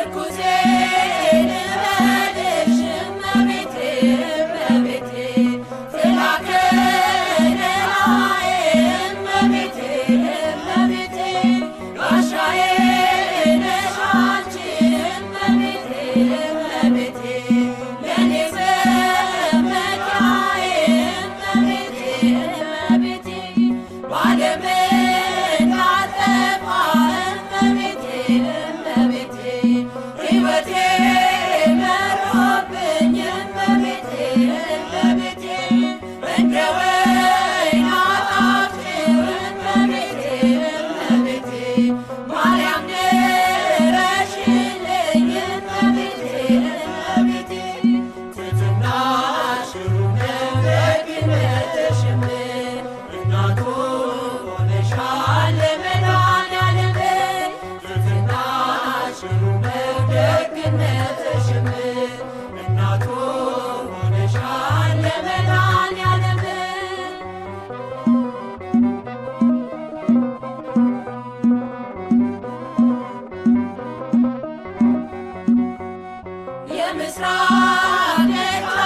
ምርኩዜ ልበልሽ እመቤቴ እመቤቴ ጥላ ከለላዬ እመቤቴ እመቤቴ ጋሻዬ ነሽ አንቺ እመቤቴ እመቤቴ ለእኔ መመኪያዬ እመቤቴ እመቤቴ በዓለም እንዳልጠፋ እመቤቴ እመቤቴ ሕይወቴ መሮብኝ እመቤቴ እመቤቴ እንደ ወይን አጣፍጪው እመቤቴ እመቤቴ ማርያም ድረሽልኝ እመቤቴ እመቤቴ ትሕትናሽ ግሩም ነው ደግነትሽም እናቱ ሆነሻል ለመድኃኔዓለም ትሕትናሽ ግሩም ነው ደግነትሽም እናቱ ሆነሻል ለመድኃኔዓለም የምስራቅ ደጃፍ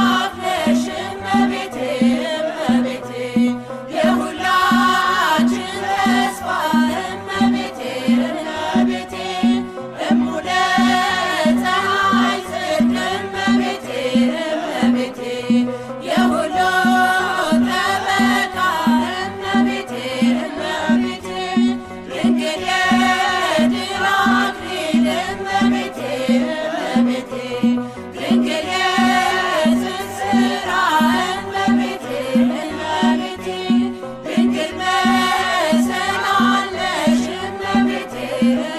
ነሽ እመቤቴ እመቤቴ የሁላችን ተስፋ እመቤቴ እመቤቴ እሙለ ፀሐይ ጽድቅ እመቤቴ እመቤቴ የሁሉ ጠበቃ እመቤቴ እመቤቴ ድንግል የድል አክሊል እመቤቴ እመቤቴ ድንግል የጽንስራ እመቤቴ እመቤቴ ድንግል መሰላል ነሽ እመቤቴ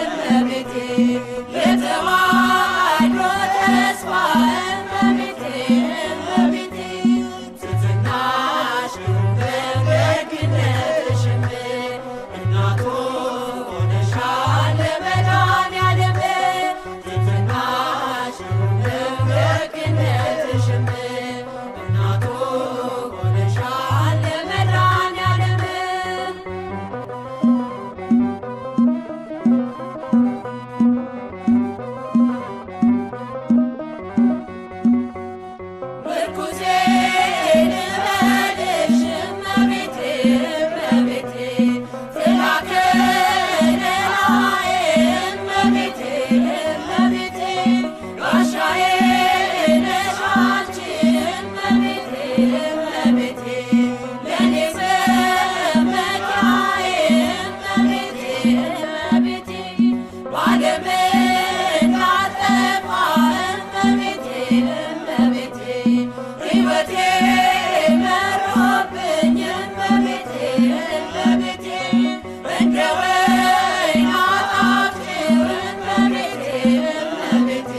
እመቤቴ የተዋሕዶ ተስፋ እመቤቴ እመቤቴ ትሕትናሽ ግሩም ነው ደግነትሽም እናቱ ሆነሻል ለመድኃኔዓለም ትሕትናሽ ግሩም ነው ደግነትሽም እናቱ ሆነሻል ለመድኃኔዓለም ምርኩዜ ልበልሽ እመቤቴ እመቤቴ ጥላ ከለላዬ እመቤቴ እመቤቴ ጋሻዬ ነሽ አንቺ እመቤቴ እመቤቴ ለእኔ መመኪያዬ እመቤቴ እመቤቴ በዓለም እንዳልጠፋ እመቤቴ እመቤቴ ሕይወቴ መሮብኝ እመቤቴ እመቤቴ እንደ ወይን አጣፍጪው እመቤቴ እመቤቴ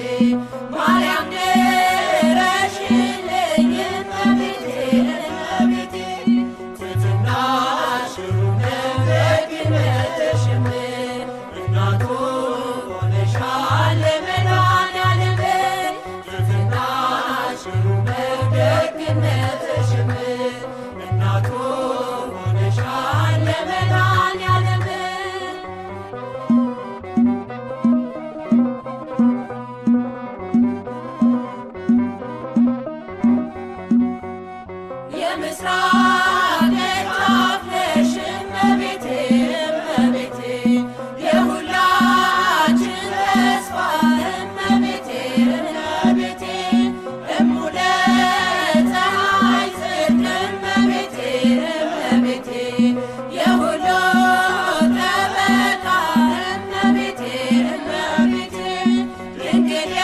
ማርያም ድረሽልኝ እመቤቴ እመቤቴ ትሕትናሽ ግሩም ነው ደግነትሽም እናቱ ሆነሻል ለመድኃኔዓለም ትሕትናሽ ግሩም ነው ደግነትሽም እናቱ ሆነሻል ለመድኃኔዓለም የምስራቅ ደጃፍ ነሽ እመቤቴ እመቤቴ የሁላችን ተስፋ እመቤቴ እመቤቴ እሙለ ፀሐይ ጽድቅ እመቤቴ እመቤቴ የሁሉ ጠበቃ እመቤቴ እመቤቴ ድንግል